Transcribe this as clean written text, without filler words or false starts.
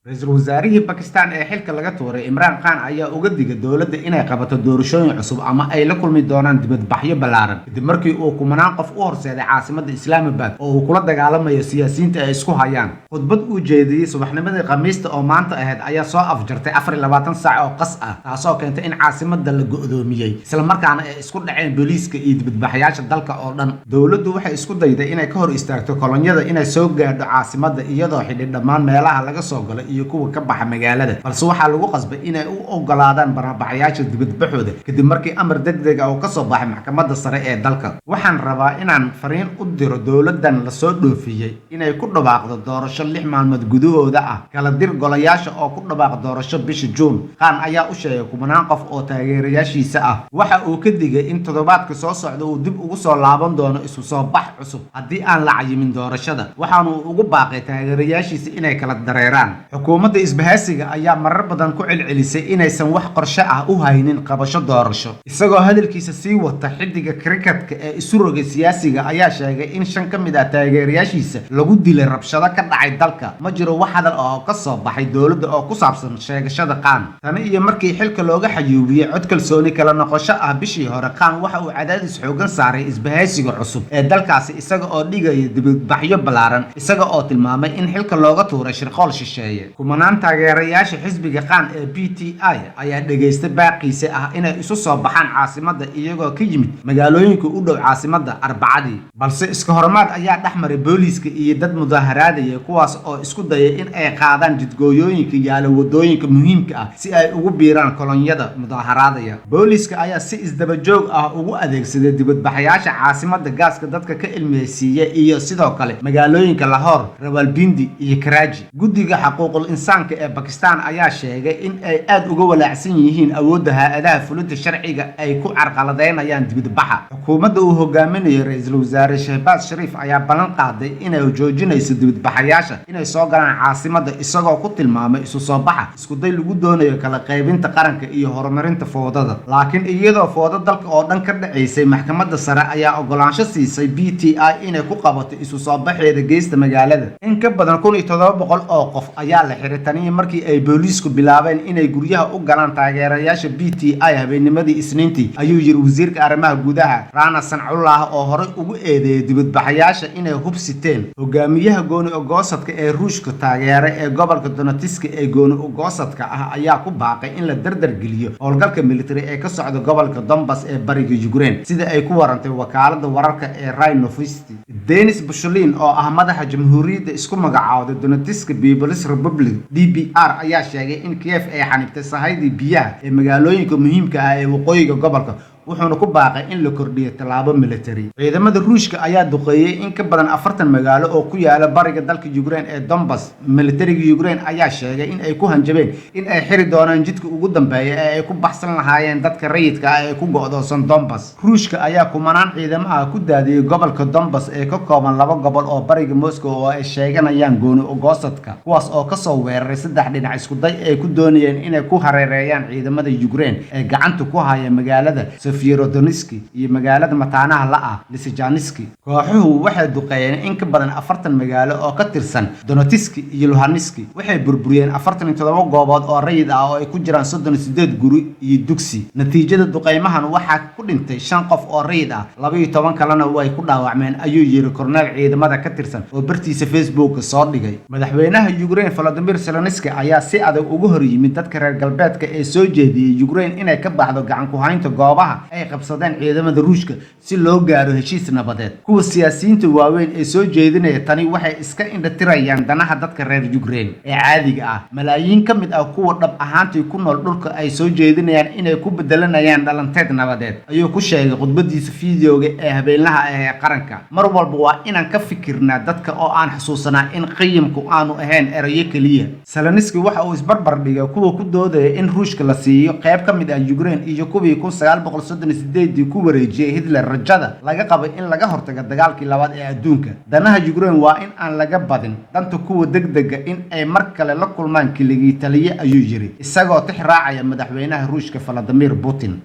Ra-iisul wasaarihii Bakistan ee xilka laga tuuray, Imraan Khan, ayaa uga digay dowladda inay qabato doorashooyin cusub ama ay la kulmi doonaan dibadbaxyo ballaaran, kadib markii uu kumanaan qof u horseeday caasimadda Islaamabad oo uu kula dagaalamayo siyaasiyiinta ay isku hayaan. Khudbad uu jeediyey subaxnimadii Khamiista oo maanta ahayd ayaa soo afjartay 24 saac oo qas ah, taasoo keentay in caasimadda la go'doomiyey, islamarkaana ay isku dhaceen booliiska iyo dibadbaxayaasha dalka oo dhan. Dowladdu waxay isku dayday inay ka hor istaagto kolonyada inay soo gaadho caasimadda, iyadoo xidhay dhammaan meelaha laga soo galo iyo kuwa ka baxa magaalada, balse waxaa lagu qasbay inay u ogolaadaan banaanbaxayaasha dibadbaxooda, kadib markii amar degdeg ah oo kasoo baxay maxkamadda sare ee dalka. "Waxaan rabaa inaan fariin u diro dowladdan lasoo dhoofiyey inay ku dhawaaqdo doorasho 6 maalmood gudahooda ah. Kala dir golayaasha oo ku dhawaaq doorasho bisha Juun," Khan ayaa u sheegay kumanaan qof oo taageerayaashiisa ah. Waxa uu ka digay in toddobaadka soo socda uu dib ugu soo laaban doono isu soo bax cusub haddii aan la cayimin doorashada, waxaana uu ugu baaqay taageerayaashiisa inay kala dareeraan. Xukuumadda isbahaysiga ayaa marar badan ku celcelisay inaysan wax qorshe ah u haynin qabasho doorasho. Isagoo hadalkiisa sii wata, xiddiga cricketka ee isu rogay siyaasiga ayaa sheegay in shan ka mid ah taageerayaashiisa lagu dilay rabshado ka dhacay dalka. Ma jiro wax hadal oo ka soo baxay dowladda oo ku saabsan sheegashada Khan. Tani iyo markii xilka looga xayuubiyey cod kalsooni kala noqosho ah bishii hore, Khan waxa uu cadaadis xoogan saaray isbahaysiga cusub ee dalkaasi, isaga oo dhigaya dibadbaxyo ballaaran, isaga oo tilmaamay in xilka looga tuuray shirqool shisheeye. Kumanaan taageerayaasha xisbiga Khan ee PTI ayaa dhegaystay baaqiisa ah inay isu soo baxaan caasimadda, iyagoo ka yimid magaalooyinka u dhow caasimadda Arbacadii, balse iska hormaad ayaa dhex maray booliiska iyo dad mudaharaadaya, kuwaas oo isku dayay in ay qaadaan jidgooyooyinka yaala wadooyinka muhiimka ah si ay ugu biiraan kolonyada mudaharaadaya. Booliiska ayaa si isdaba joog ah ugu adeegsaday dibadbaxayaasha caasimadda gaaska dadka ka ilmeysiiya, iyo sidoo kale magaalooyinka Lahore, Rawalpindi iyo Karachi. Guddiga xuquuqul insaanka ee Bakistan ayaa sheegay in ay aad uga walaacsan yihiin awoodda hay'adaha fulinta sharciga ay ku carqaladeynayaan dibadbaxa. Xukuumadda uu hogaaminayo ra-iisul wasaare Shehbaaz Shariif ayaa ballan qaaday inay joojinayso dibadbaxayaasha inay soo galaan caasimadda, isagoo ku tilmaamay isu soo baxa iskuday lagu doonayo kala qaybinta qaranka iyo horumarinta foodada. Laakiin iyadoo foodo dalka oo dhan ka dhacaysay, maxkamadda sare ayaa ogolaansho siisay PTI inay ku qabato isu soo baxeeda geesta magaalada. In ka badan 1700 oo qof ayaa la xiray taniyo markii ay booliisku bilaabeen inay guryaha u galaan taageerayaasha PTI habeennimadii Isniintii, ayuu yiri wasiirka arrimaha gudaha Rana Sancullah, oo horey ugu eedeeyay dibadbaxayaasha inay hub siteen. Hogaamiyaha gooni ogoosadka ee Ruushka taageera ee gobolka Donetsk ee gooni ogoosadka ah ayaa ku baaqay in la dardar geliyo howlgalka military ee ka socda gobolka Donbas ee bariga Ukraine, sida ay ku warantay wakaalada wararka ee RIA Novosti. Denis Pushilin, oo ah madaxa jamhuuriyadda isku magacaawday Donetsk People's Republic, DPR, ayaa sheegay in Kiev ay xanibtay sahaydii biyaha ee magaalooyinka muhiimka ah ee waqooyiga gobolka, wuxuuna ku baaqay in la kordhiyo tallaabo military. Ciidamada Ruushka ayaa duqeeyey in ka badan 40 magaalo oo ku yaala bariga dalka Ukraine ee Donbas. Militariga Ukraine ayaa sheegay in ay ku hanjabeen in ay xiri doonaan jidka ugu dambeeya ee ay ku baxsan lahaayeen dadka rayidka ah ee ku go'doonsan Donbas. Ruushka ayaa kumanaan ciidamo ah ku daadiyey gobolka Donbas ee ka kooban laba gobol oo bariga Moscow oo ay sheeganayaan gooni ogoosadka, kuwaas oo kasoo weeraray saddex dhinac, iskuday ay ku doonayeen inay ku hareereeyaan ciidamada Ukraine ee gacanta ku haya magaalada Severodonetsk iyo magaalada mataanaha la ah Lysychansk. Kooxuhu waxay duqeeyeen in ka badan 40 magaalo oo ka tirsan Donetsk iyo Luhansk. Waxay burburiyeen 47 goobood oo rayid ah, oo ay ku jiraan 38 guri iyo dugsi. Natiijada duqeymahan waxaa ku dhintay shan qof oo rayid ah, 12 kalena way ku dhaawacmeen, ayuu yiri korneel ciidamada ka tirsan oo bartiisa Facebook soo dhigay. Madaxweynaha Ukraine Volodymyr Zelensky ayaa si adag uga hor yimid dadka reer galbeedka ee soo jeediyey Ukraine inay ka baxdo gacan ku haynta goobaha ay qabsadeen ciidamada Ruushka si loo gaaro heshiis nabadeed. Kuwa siyaasiyiinta waaweyn ee soo jeedinaya tani waxay iska indhatirayaan danaha dadka reer Ukraine ee caadiga ah, malaayiin ka mid ah kuwa dhab ahaantii ku nool dhulka ay soo jeedinayaan inay ku bedelanayaan dhalanteed nabadeed, ayuu ku sheegay khudbadiisa fiideoga ee habeenlaha ah ee qaranka. "Mar walba waa inaan ka fikirnaa dadka oo aan xusuusanaa in qiyamku aanu ahayn erayo keliya." Zelensky waxa uu isbarbar dhigay kuwa ku doodaya in Ruushka la siiyo qayb ka mid ah Ukraine iyo kuwii 1938-dii ku wareejiyey Hitler rajada laga qabo in laga hortago dagaalkii labaad ee adduunka. Danaha Ukraine waa in aan laga badin danta kuwa degdega in ay mar kale la kulmaan keligii taliye, ayuu yiri, isagoo tix raacaya madaxweynaha Ruushka Vladimir Putin.